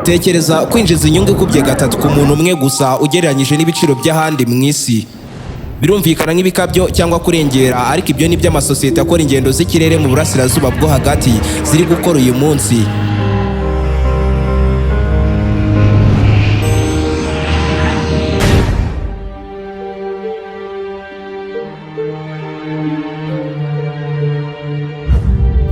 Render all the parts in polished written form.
Tekereza kwinjiza inyungu ikubye gatatu ku muntu umwe gusa ugereranyije n'ibiciro by'ahandi mu isi. Birumvikana nk'ibikabyo cyangwa kurengera, ariko ibyo ni by'amasosiyete akora ingendo z'ikirere mu burasirazuba bwo hagati ziri gukora uyu munsi.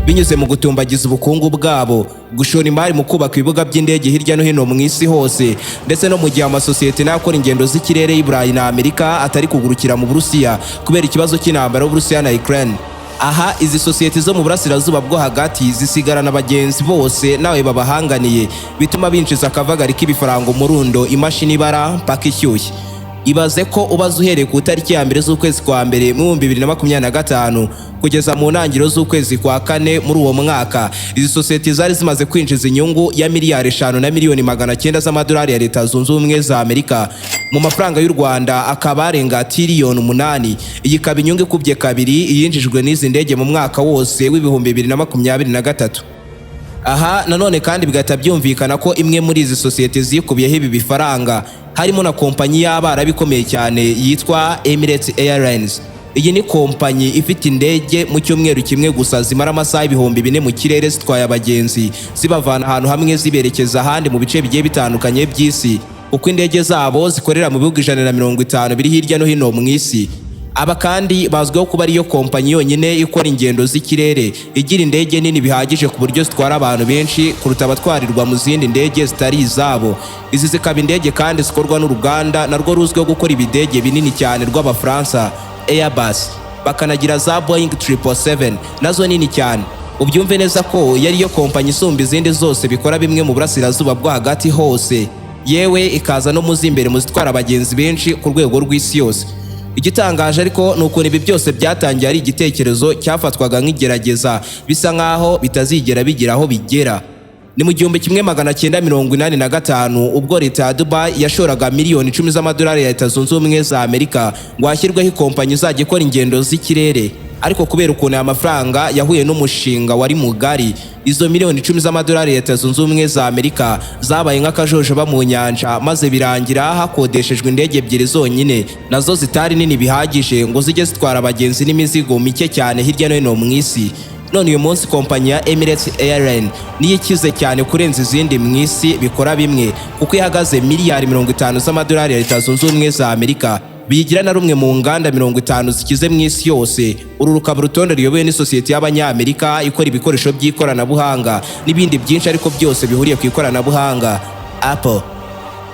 Binyuze mu gutumbagiza ubukungu bwabo, gushora imari mu kubaka ibibuga by'indege hirya no hino mu isi hose, ndetse no mu gihe amasosiyete n'akora ingendo z'ikirere y'i Burayi na Amerika atari kugurukira mu Burusiya kubera ikibazo cy'intambara y'Uburusiya na Ukraine. Aha izi sosiyete zo mu burasirazuba bwo hagati zisigarana abagenzi bose nawe babahanganiye, bituma binjiza akavagari k'ibifaranga umurundo, imashini ibara mpaka ishyushye. Ibaze ko ubaze uhereye ku itariki ya 1 z'ukwezi kwa mbere mu 2025 kugeza mu ntangiriro z'ukwezi kwa kane muri uwo mwaka, izi sosiyete zari zimaze kwinjiza inyungu ya miliyari 5 na miliyoni 900 z'amadolari ya Leta Zunze Ubumwe za Amerika, mu mafaranga y'u Rwanda akaba arenga tiriyoni 8. Iyi ikaba inyungu ikubye kabiri iyinjijwe n'izi ndege mu mwaka wose w'2023. Aha nanone kandi bigahita byumvikana ko imwe muri izi sosiyete zikubiyeho ibi bifaranga harimo na kompanyi y'Abarabu ikomeye cyane yitwa Emirates Airlines. Iyi ni kompanyi ifite indege mu cyumweru kimwe gusa zimara amasaha 4000 mu kirere zitwaye abagenzi, zibavana ahantu hamwe ziberekeza ahandi mu bice bigiye bitandukanye by'isi, kuko indege zabo zikorera mu bihugu 150 biri hirya no hino mu isi. Aba kandi bazwiho kuba ariyo kompanyi yonyine ikora ingendo z'ikirere igira indege nini bihagije ku buryo zitwara abantu benshi kuruta abatwarirwa mu zindi ndege zitari izabo. Izi zikaba indege kandi zikorwa n'uruganda narwo ruzwiho gukora ibidege binini cyane rw'Abafaransa, Airbus, bakanagira za Boeing 777 nazo nini cyane. Ubyumve neza ko yari yo kompanyi isumba izindi zose bikora bimwe mu burasirazuba bwo hagati hose, yewe ikaza no mu z'imbere mu zitwara abagenzi benshi ku rwego rw'isi yose. Igitangaje ariko ni ukuntu ibi byose byatangiye ari igitekerezo cyafatwaga nk'igerageza, bisa nk'aho bitazigera bigira aho bigera. Ni mu 1985 ubwo leta ya Dubai yashoraga miliyoni 10 z'amadolari ya Leta Zunze Ubumwe za Amerika ngo hashyirweho ikompanyi izajya ikora ingendo z'ikirere. Ariko kubera ukuntu aya mafaranga yahuye n'umushinga wari mugari, izo miliyoni 10 z'amadolari ya Leta Zunze Ubumwe za Amerika zabaye nk'akajojoba mu nyanja, maze birangira hakodeshejwe indege ebyiri zonyine, nazo zitari nini bihagije ngo zijye zitwara abagenzi n'imizigo mike cyane hirya no hino mu isi. None uyu munsi kompanyi ya Emirates Airline niyo ikize cyane kurenza izindi mu isi bikora bimwe, kuko ihagaze miliyari 50 z'amadolari ya Leta Zunze Ubumwe za Amerika, bigira na rumwe mu nganda 50 zikize mu isi yose. Uru rukaba urutonde ruyobowe n'isosiyete y'Abanyamerika ikora ibikoresho by'ikoranabuhanga n'ibindi byinshi, ariko byose bihuriye ku ikoranabuhanga, Apple.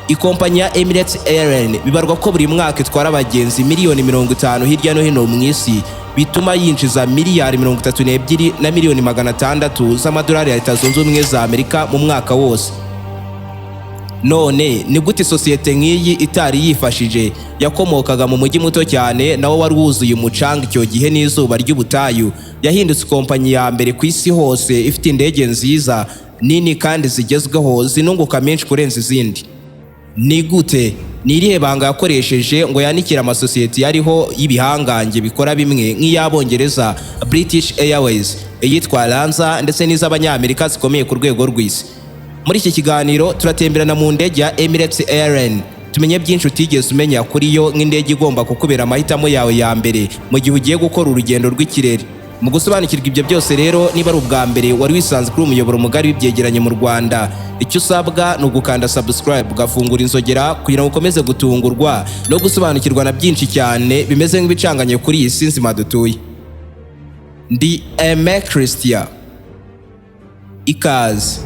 Ikompanyi ya Emirates Airline bibarwa ko buri mwaka itwara abagenzi miliyoni 50 hirya no hino mu isi, bituma yinjiza miliyari 32 na miliyoni 600 z'amadolari ya Leta Zunze Ubumwe za Amerika mu mwaka wose. None ni gute isosiyete nk'iyi itari yifashije, yakomokaga mu mujyi muto cyane nawo wari wuzuye umucanga icyo gihe n'izuba ry'ubutayu, yahindutse ikompanyi ya mbere ku isi hose ifite indege nziza nini kandi zigezweho zinunguka menshi kurenza izindi? Ni gute? Ni irihe banga yakoresheje ngo yanikire amasosiyete yariho y'ibihangange bikora bimwe nk'iy'Abongereza British Airways, iyitwa Lanza, ndetse n'iz'Abanyamerika zikomeye ku rwego rw'isi? Muri iki kiganiro turatemberana mu ndege ya Emirates Airline, tumenye byinshi utigeze umenya kuri yo nk'indege igomba kukubera amahitamo yawe ya mbere mu gihe ugiye gukora urugendo rw'ikirere. Mu gusobanukirwa ibyo byose rero, niba ari ubwa mbere wari wisanze kuri umuyoboro mugari w'ibyegeranyo mu Rwanda, icyo usabwa ni ugukanda subscribe, ugafungura inzogera kugira ngo ukomeze gutungurwa no gusobanukirwa na byinshi cyane bimeze nk'ibicanganye kuri iyi si nzima dutuye. Ndi Aime Christian, ikaze.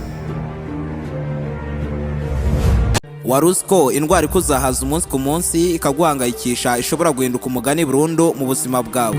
Wari uzi ko indwara ikuzahaza umunsi ku munsi ikaguhangayikisha ishobora guhinduka umugani burundu mu buzima bwawe?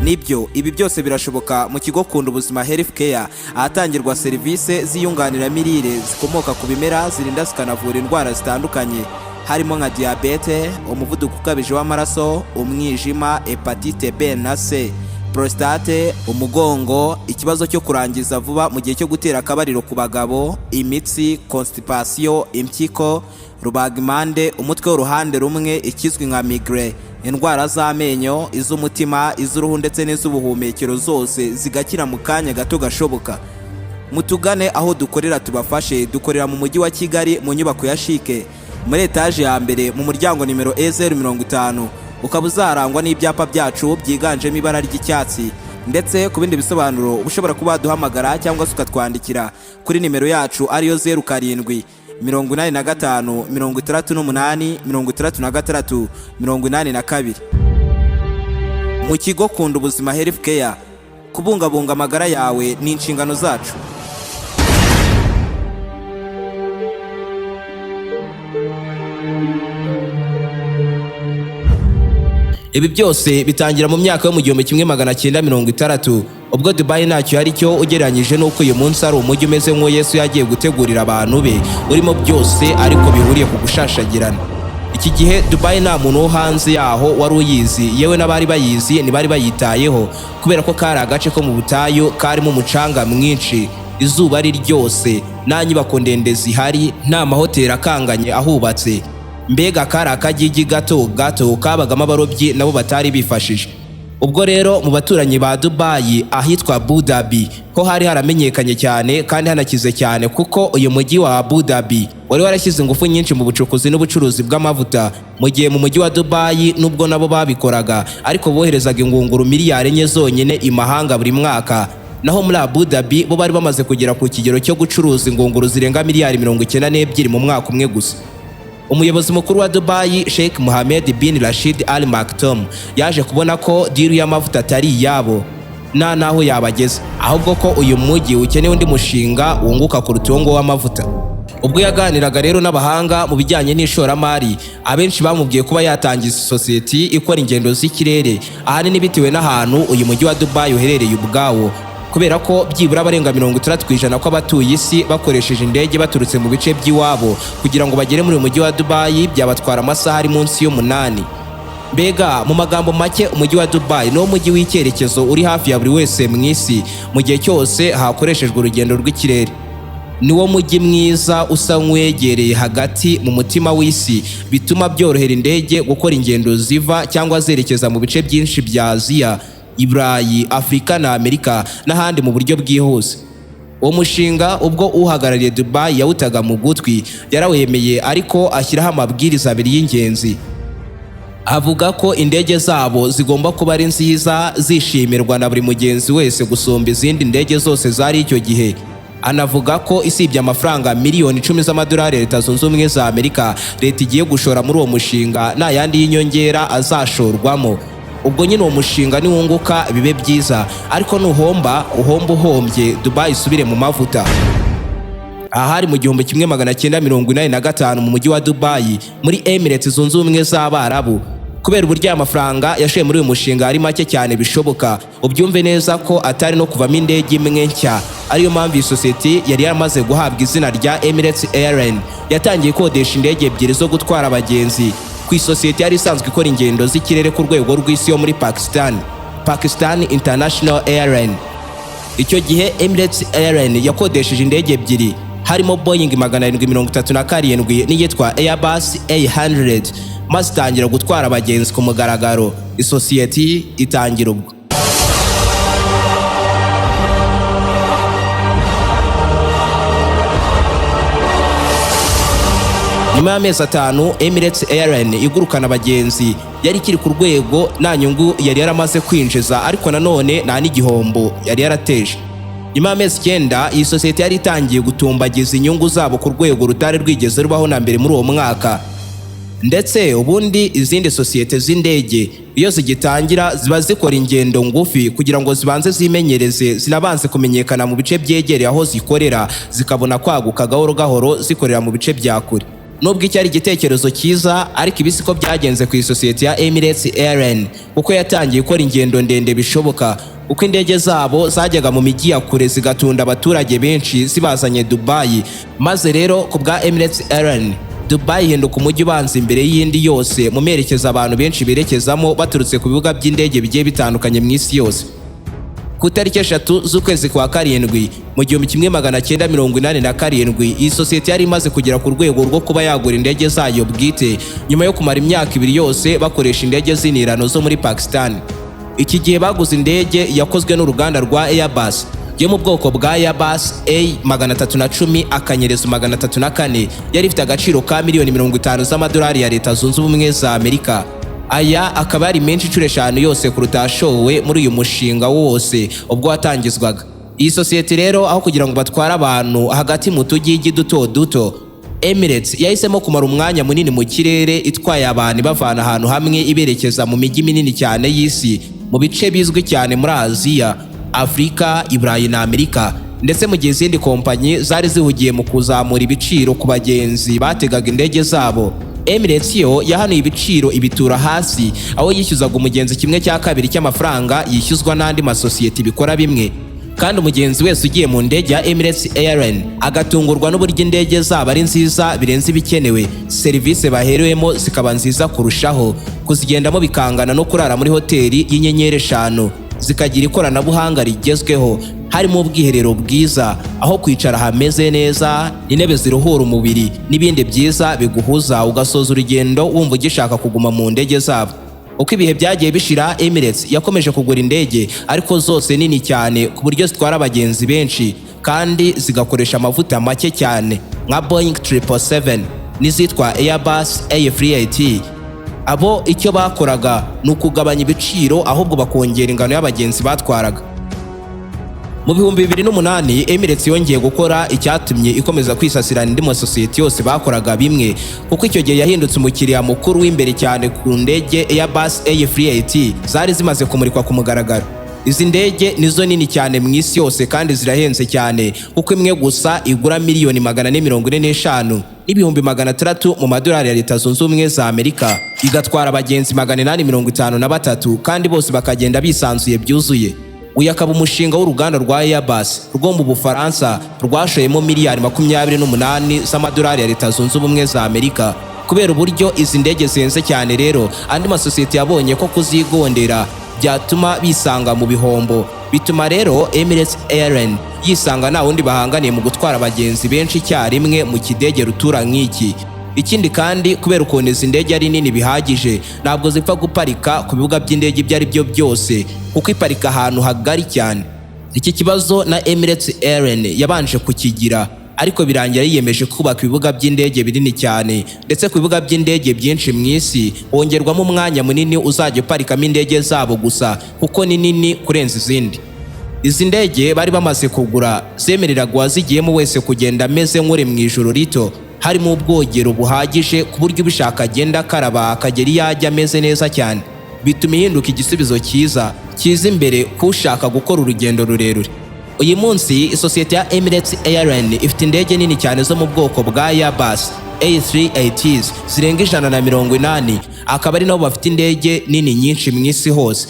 Nibyo, ibi byose birashoboka mu kigo Kunda Ubuzima Health Care, ahatangirwa serivisi z'iyunganiramirire zikomoka ku bimera zirinda zikanavura indwara zitandukanye, harimo nka diyabete, umuvuduko ukabije w'amaraso, umwijima, hepatite B na C, prostate, umugongo, ikibazo cyo kurangiza vuba mu gihe cyo gutera akabariro ku bagabo, imitsi, constipation, impyiko, rubagimpande, umutwe w'uruhande rumwe ikizwi nka migraine, indwara z'amenyo, iz'umutima, iz'uruhu ndetse n'iz'ubuhumekero, zose zigakira mu kanya gato gashoboka. Mutugane aho dukorera tubafashe. Dukorera mu mujyi wa Kigali, mu nyubako ya CHIC, muri etaje ya mbere, mu muryango nimero E050, ukaba uzarangwa n'ibyapa byacu byiganjemo ibara ry'icyatsi. Ndetse ku bindi bisobanuro uba ushobora kuba waduhamagara cyangwa se ukatwandikira kuri nimero yacu, ariyo 0785 68 66 82. Mu kigo Kunda Ubuzima Health Care, kubungabunga amagara yawe ni inshingano zacu. Ibi byose bitangira mu myaka yo mu 1960, ubwo Dubai ntacyo yari cyo ugereranyije n'uko uyu munsi ari umujyi umeze nk'uwo Yesu yagiye gutegurira abantu be, urimo byose ariko bihuriye ku gushashagirana. Iki gihe Dubai nta muntu wo hanze yaho wari uyizi, yewe n'abari bayizi ntibari bayitayeho, kubera ko kari agace ko mu butayu karimo umucanga mwinshi, izuba ari ryose, nta nyubako ndende zihari, nta mahoteli akanganye ahubatse. Mbega kari akagigi gato gato kabagamo abarobyi nabo batari bifashije. Ubwo rero mu baturanyi ba Dubai ahitwa Abu Dhabi ho hari haramenyekanye cyane kandi hanakize cyane, kuko uyu mujyi wa Abu Dhabi wari warashyize ingufu nyinshi mu bucukuzi n'ubucuruzi bw'amavuta, mu gihe mu mujyi wa Dubai nubwo nabo babikoraga ariko boherezaga ingunguru 4 miliyari zonyine imahanga buri mwaka, naho muri Abu Dhabi bo bari bamaze kugera ku kigero cyo gucuruza ingunguru zirenga 92 miliyari mu mwaka umwe gusa. Umuyobozi mukuru wa Dubai, Sheikh Mohammed bin Rashid Al Maktoum, yaje kubona ko deal y'amavuta atari iyabo nta naho yabageza, ahubwo ko uyu mujyi ukeneye undi mushinga wunguka kuruta uwo nguwo w'amavuta. Ubwo yaganiraga rero n'abahanga mu bijyanye n'ishoramari, abenshi bamubwiye kuba yatangiza isosiyeti ikora ingendo z'ikirere, ahanini bitewe n'ahantu uyu mujyi wa Dubai uherereye ubwawo, kubera ko byibura abarenga 60% kw'abatuye isi bakoresheje indege baturutse mu bice by'iwabo kugira ngo bagere muri uyu mujyi wa Dubai byabatwara amasaha ari munsi y'umunani. Mbega mu magambo make, umujyi wa Dubai niwo mujyi w'icyerekezo uri hafi ya buri wese mu isi mu gihe cyose hakoreshejwe urugendo rw'ikirere. Niwo mujyi mwiza usa nk'uwegereye hagati mu mutima w'isi, bituma byorohera indege gukora ingendo ziva cyangwa zerekeza mu bice byinshi bya Aziya, Iburayi, Afurika na Amerika n'ahandi mu buryo bwihuse. Uwo mushinga, ubwo uhagarariye Dubai yawutaga mu gutwi, yarawemeye, ariko ashyiraho amabwiriza abiri y'ingenzi. Avuga ko indege zabo zigomba kuba ari nziza, zishimirwa na buri mugenzi wese gusumba izindi ndege zose zari icyo gihe. Anavuga ko isibye amafaranga miliyoni 10 z'amadolari Leta Zunze Ubumwe za Amerika, leta igiye gushora muri uwo mushinga, nta yandi y'inyongera azashorwamo. Ubwo nyine uwo mushinga niwunguka bibe byiza, ariko nuhomba uhomba uhombye, Dubai isubire mu mavuta. Aha hari mu 1985 mu mujyi wa Dubai, muri Emirates Zunze Ubumwe z'Abarabu. Kubera uburyo aya mafaranga yashoye muri uyu mushinga ari make cyane bishoboka, ubyumve neza ko atari no kuvamo indege imwe nshya, ariyo mpamvu iyi sosiyete yari yaramaze guhabwa izina rya Emirates Airline yatangiye ikodesha indege ebyiri zo gutwara abagenzi ku isosiyete yari isanzwe ikora ingendo z'ikirere ku rwego rw'isi yo muri Pakistan, Pakistan International Airline. Icyo gihe Emirates Airline yakodesheje indege ebyiri, harimo Boeing 737 n'iyitwa Airbus A100, maze itangira gutwara abagenzi ku mugaragaro. Isosiyete itangira ubwo. Nyuma y'amezi 5 Emirates Airline igurukana abagenzi, yari ikiri ku rwego nta nyungu yari yaramaze kwinjiza, ariko nanone nta n'igihombo yari yarateje. Nyuma y'amezi 9 iyi sosiyete yari itangiye gutumbagiza inyungu zabo ku rwego rutari rwigeze rubaho na mbere muri uwo mwaka. Ndetse ubundi izindi sosiyete z'indege iyo zigitangira ziba zikora ingendo ngufi kugira ngo zibanze zimenyereze, zinabanze kumenyekana mu bice byegereye aho zikorera, zikabona kwaguka gahoro gahoro zikorera mu bice bya kure. Nubwo icyo ari igitekerezo cyiza, ariko ibi siko byagenze ku isosiyete ya Emirates Airline, kuko yatangiye ikora ingendo ndende bishoboka, uko indege zabo zajyaga mu mijyi ya kure zigatunda abaturage benshi zibazanye Dubai. Maze rero ku bwa Emirates Airline, Dubai ihinduka umujyi ubanza imbere y'indi yose mu merekezo abantu benshi berekezamo baturutse ku bibuga by'indege bigiye bitandukanye mu isi yose. Ku tariki 3 z'ukwezi kwa karindwi mu 1987, iyi sosiyete yari imaze kugera ku rwego rwo kuba yagura indege zayo bwite, nyuma yo kumara imyaka 2 yose bakoresha indege z'inirano zo muri Pakistan. Iki gihe baguze indege yakozwe n'uruganda rwa Airbus, yo mu bwoko bwa Airbus A 310 akanyerezo 304, yari ifite agaciro ka miliyoni 50 z'amadolari ya Leta Zunze Ubumwe za Amerika. Aya akaba yari menshi inshuro 5 yose kuruta yashowe muri uyu mushinga wose ubwo watangizwaga. Iyi sosiyete rero, aho kugira ngo batware abantu hagati mu tugigi duto duto, Emirates yahisemo kumara umwanya munini mu kirere itwaye abantu, ibavana ahantu hamwe iberekeza mu mijyi minini cyane y'isi, mu bice bizwi cyane muri Aziya, Afurika, Iburayi na Amerika. Ndetse mu gihe izindi kompanyi zari zihugiye mu kuzamura ibiciro ku bagenzi bategaga indege zabo, Emirates yo yahanuye ibiciro ibitura hasi, aho yishyuzaga umugenzi 1/2 cy'amafaranga yishyuzwa n'andi masosiyete bikora bimwe. Kandi umugenzi wese ugiye mu ndege ya Emirates Airline agatungurwa n'uburyo indege zabo ari nziza birenze ibikenewe, serivisi baherewemo zikaba nziza kurushaho, kuzigendamo bikangana no kurara muri hoteli y'inyenyeri 5, zikagira ikoranabuhanga rigezweho, harimo ubwiherero bwiza, aho kwicara hameze neza, intebe ziruhura umubiri n'ibindi byiza biguhuza, ugasoza urugendo wumva ugishaka kuguma mu ndege zabo. Uko ibihe byagiye bishira, Emirates yakomeje kugura indege, ariko zose nini cyane ku buryo zitwara abagenzi benshi kandi zigakoresha amavuta make cyane, nka Boeing 777 n'izitwa Airbus A380. Abo icyo bakoraga ni ukugabanya ibiciro, ahubwo bakongera ingano y'abagenzi batwaraga. Mu 2008, Emirates yongeye gukora icyatumye ikomeza kwisasirana indi masosiyete yose bakoraga bimwe, kuko icyo gihe yahindutse umukiriya mukuru w'imbere cyane ku ndege Airbus A380 zari zimaze kumurikwa ku mugaragaro. Izi ndege nizo nini cyane mu isi yose kandi zirahenze cyane, kuko imwe gusa igura miliyoni 445,600 mu madolari ya Leta Zunze Ubumwe za Amerika, igatwara abagenzi 853, kandi bose bakagenda bisanzuye byuzuye. Uyu akaba umushinga w'uruganda rwa Airbus rwo mu Bufaransa rwashoyemo miliyari 28 z'amadolari ya Leta Zunze Ubumwe za Amerika. Kubera uburyo izi ndege zihenze cyane rero, andi masosiyete yabonye ko kuzigondera byatuma bisanga mu bihombo. Bituma rero Emirates Airline yisanga nta wundi bahanganiye mu gutwara abagenzi benshi icyarimwe mu kidege rutura nk'iki. Ikindi kandi, kubera ukuntu izi ndege ari nini bihagije, ntabwo zipfa guparika ku bibuga by'indege ibyo ari byo byose, kuko iparika ahantu hagari cyane. Iki kibazo na Emirates Airline yabanje kukigira, ariko birangira yiyemeje kubaka ibibuga by'indege binini cyane. Ndetse ku bibuga by'indege byinshi mu isi hongerwamo umwanya munini uzajya uparikamo indege zabo gusa, kuko ni nini kurenza izindi. Izi ndege bari bamaze kugura zemereraga uwazigiyemo wese kugenda ameze nk'uri mu ijoro rito. Harimo ubwogero buhagije ku buryo ubishaka agenda akaraba akagera iyo ajya ameze neza cyane. Bituma ihinduka igisubizo cyiza cyiza imbere k'ushaka gukora urugendo rurerure. Uyu munsi isosiyete ya Emirates Airline ifite indege nini cyane zo mu bwoko bwa Airbus A380s zirenga 180, akaba ari nabo bafite indege nini nyinshi mu isi hose.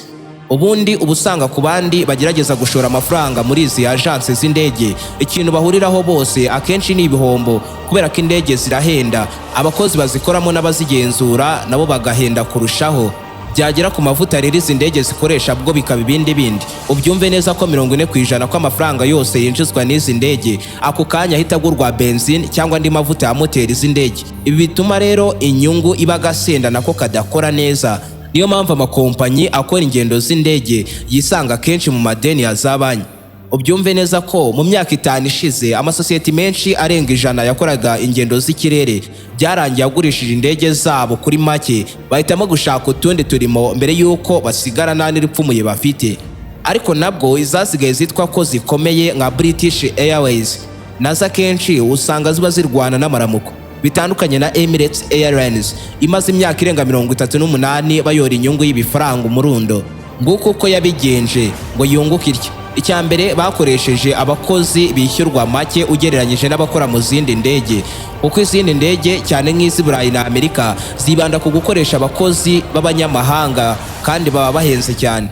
Ubundi uba usanga ku bandi bagerageza gushora amafaranga muri izi agence z'indege, ikintu bahuriraho bose akenshi ni ibihombo, kubera ko indege zirahenda, abakozi bazikoramo n'abazigenzura nabo bagahenda kurushaho. Byagera ku mavuta rero izi ndege zikoresha, bwo bikaba ibindi bindi. Ubyumve neza ko 40% ko amafaranga yose yinjizwa n'izi ndege ako kanya ahita agurwa benzine cyangwa andi mavuta ya moteri z'indege. Ibi bituma rero inyungu iba agasenda nako kadakora neza. Niyo mpamvu amakompanyi akora ingendo z'indege yisanga kenshi mu madeni ya za banki. Ubyumve neza ko mu myaka 5 ishize, amasosiyete menshi arenga 100 yakoraga ingendo z'ikirere byarangiye agurishije indege zabo kuri make, bahitamo gushaka utundi turimo mbere y'uko basigara nta n'iripfumuye bafite. Ariko nabwo izasigaye zitwa ko zikomeye nka British Airways, nazo akenshi usanga ziba zirwana n'amaramuko, bitandukanye na Emirates Airlines imaze imyaka irenga 38 bayora inyungu y'ibifaranga umurundo. Nguko uko yabigenje ngo yunguke ityo. Icya mbere, bakoresheje abakozi bishyurwa make ugereranyije n'abakora mu zindi ndege, kuko izindi ndege cyane nk'iz'i Burayi na Amerika zibanda ku gukoresha abakozi b'abanyamahanga kandi baba bahenze cyane.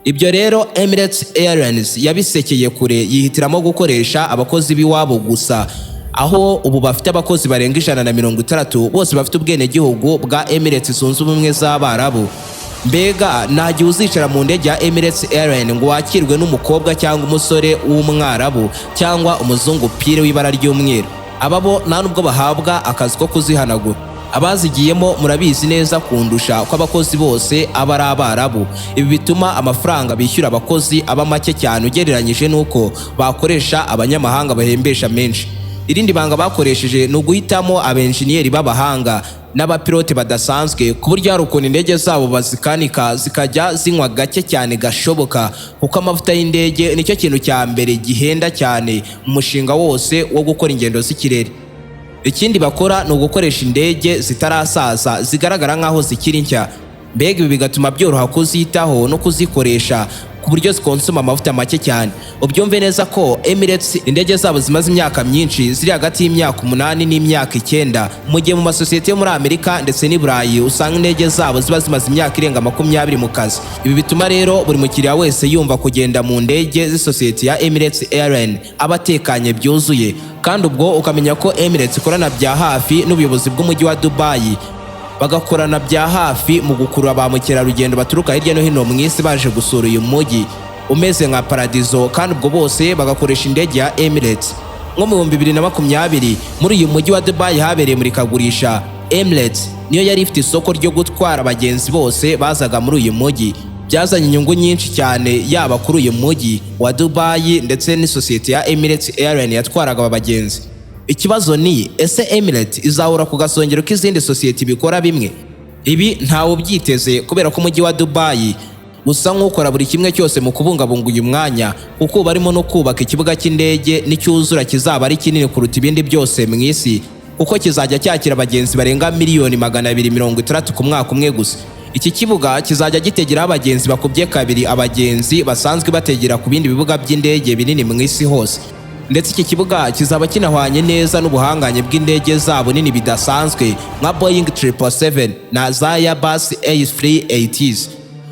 Ibyo rero Emirates Airlines yabisekeye kure, yihitiramo gukoresha abakozi b'iwabo gusa, aho ubu bafite abakozi barenga 160 bose bafite ubwenegihugu bwa Emirates Zunze Ubumwe z'Abarabu. Mbega nta gihe uzicara mu ndege ya Emirates Airline ngo wakirwe n'umukobwa cyangwa umusore w'umwarabu cyangwa umuzungu pure w'ibara ry'umweru. Aba bo nta nubwo bahabwa akazi ko kuzihanagura. Abazigiyemo murabizi neza kundusha ko abakozi bose aba ari Abarabu. Ibi bituma amafaranga bishyura abakozi aba make cyane ugereranyije n'uko bakoresha abanyamahanga bahembesha menshi. Irindi banga bakoresheje ni uguhitamo abenjeniyeri b'abahanga n'abapilote badasanzwe, ku buryo hari ukuntu indege zabo bazikanika zikajya zinywa gake cyane gashoboka, kuko amavuta y'indege nicyo kintu cya mbere gihenda cyane mu mushinga wose wo gukora ingendo z'ikirere. Ikindi bakora ni ugukoresha indege zitarasaza, zigaragara nk'aho zikiri nshya. Mbega ibi bigatuma byoroha kuzitaho no kuzikoresha, ku buryo zikonsoma amavuta make cyane. Ubyumve neza ko Emirates indege zabo zimaze imyaka myinshi, ziri hagati y'imyaka 8 n'imyaka 9, mu gihe mu masosiyete yo muri Amerika ndetse n'i Burayi usanga indege zabo ziba zimaze imyaka irenga 20 mu kazi. Ibi bituma rero buri mukiriya wese yumva kugenda mu ndege z'isosiyete ya Emirates Airline aba atekanye byuzuye. Kandi ubwo ukamenya ko Emirates ikorana bya hafi n'ubuyobozi bw'umujyi wa Dubai, bagakorana bya hafi mu gukurura ba mukerarugendo baturuka hirya no hino mu isi baje gusura uyu mujyi umeze nka paradizo, kandi ubwo bose bagakoresha indege ya Emirates. Nko mu 2020, muri uyu mujyi wa Dubai habereye imurikagurisha. Emirates niyo yari ifite isoko ryo gutwara abagenzi bose bazaga muri uyu mujyi. Byazanye inyungu nyinshi cyane, yaba kuri uyu mujyi wa Dubai ndetse n'isosiyete ya Emirates Airline yatwaraga aba bagenzi. Ikibazo ni: ese Emirates izahura ku gasongero k'izindi sosiyete bikora bimwe? Ibi ntawe ubyiteze, kubera ko umujyi wa Dubai usa nk'ukora buri kimwe cyose mu kubungabunga uyu mwanya, kuko barimo no kubaka ikibuga cy'indege n'icyuzura kizaba ari kinini kuruta ibindi byose mu isi, kuko kizajya cyakira abagenzi barenga miliyoni 260 ku mwaka umwe gusa. Iki kibuga kizajya gitegeraho abagenzi bakubye kabiri abagenzi basanzwe bategera ku bindi bibuga by'indege binini mu isi hose. Ndetse iki kibuga kizaba kinahwanye neza n'ubuhanganye bw'indege zabo nini bidasanzwe nka Boeing 777 na za Airbus A380s.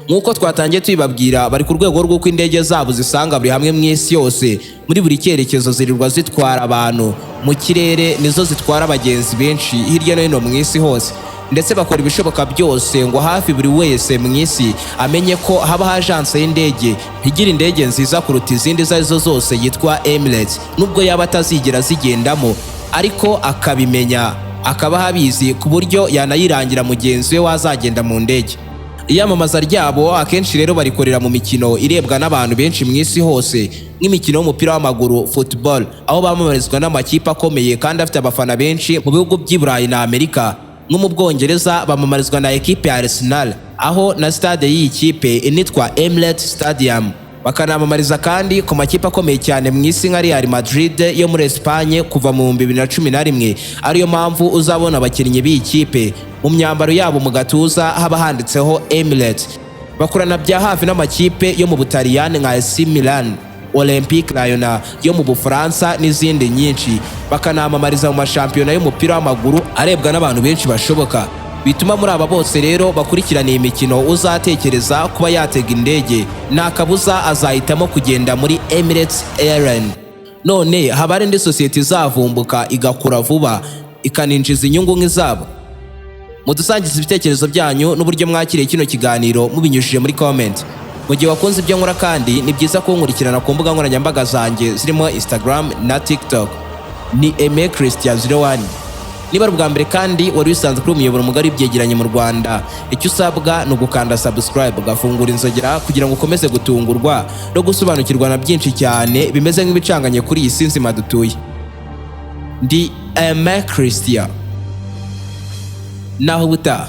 Nk'uko twatangiye tubibabwira, bari ku rwego rw'uko indege zabo zisanga buri hamwe mu isi yose, muri buri cyerekezo zirirwa zitwara abantu mu kirere. Nizo zitwara abagenzi benshi hirya no hino mu isi hose. Ndetse bakora ibishoboka byose ngo hafi buri wese mu isi amenye ko haba agence y'indege igira indege nziza kuruta izindi izo arizo zose yitwa Emirates, nubwo yaba atazigera zigendamo, ariko akabimenya, akaba abizi, ku buryo yanayirangira mugenzi we wazagenda mu ndege. Iyamamaza ryabo akenshi rero barikorera mu mikino irebwa n'abantu benshi mu isi hose, nk'imikino y'umupira w'amaguru, football, aho bamamarizwa n'amakipe akomeye kandi afite abafana benshi mu bihugu by'i Burayi na Amerika. Nko mu Bwongereza bamamarizwa na ekipe ya Arsenal, aho na stade y'iyi kipe initwa Emirates Stadium. Bakanamamariza kandi ku makipe akomeye cyane mu isi nka Real Madrid yo muri Espagne kuva mu 2011, ariyo mpamvu uzabona abakinnyi b'iyi kipe mu myambaro yabo mu gatuza haba handitseho Emirates. Bakorana bya hafi n'amakipe yo mu Butaliyani nka AC Milan, Olympique Lyon yo mu Bufaransa n'izindi nyinshi. Bakanamamariza mu mashampiyona y'umupira w'amaguru arebwa n'abantu benshi bashoboka. Bituma muri aba bose rero bakurikirana iyi mikino, uzatekereza kuba yatega indege nta kabuza azahitamo kugenda muri Emirates Airline. None haba hari indi sosiyete izavumbuka igakura vuba, ikaninjiza inyungu nk'izabo? Mudusangiza ibitekerezo byanyu n'uburyo mwakiriye kino kiganiro mubinyujije muri comment. Mu gihe wakunze ibyo nkora kandi, ni byiza kunkurikirana ku mbuga nkoranyambaga zanjye zirimo Instagram na TikTok, ni Aime Christian 01. Niba ari ubwa mbere kandi wari wisanzwe kuri umuyoboro mugari w'ibyegeranyo mu Rwanda, icyo usabwa ni ugukanda subscribe, ugafungura inzogera, kugira ngo ukomeze gutungurwa no gusobanukirwa na byinshi cyane bimeze nk'ibicanganye kuri iyi si nzima dutuye. Ndi Aime Christian, naho ubutaha.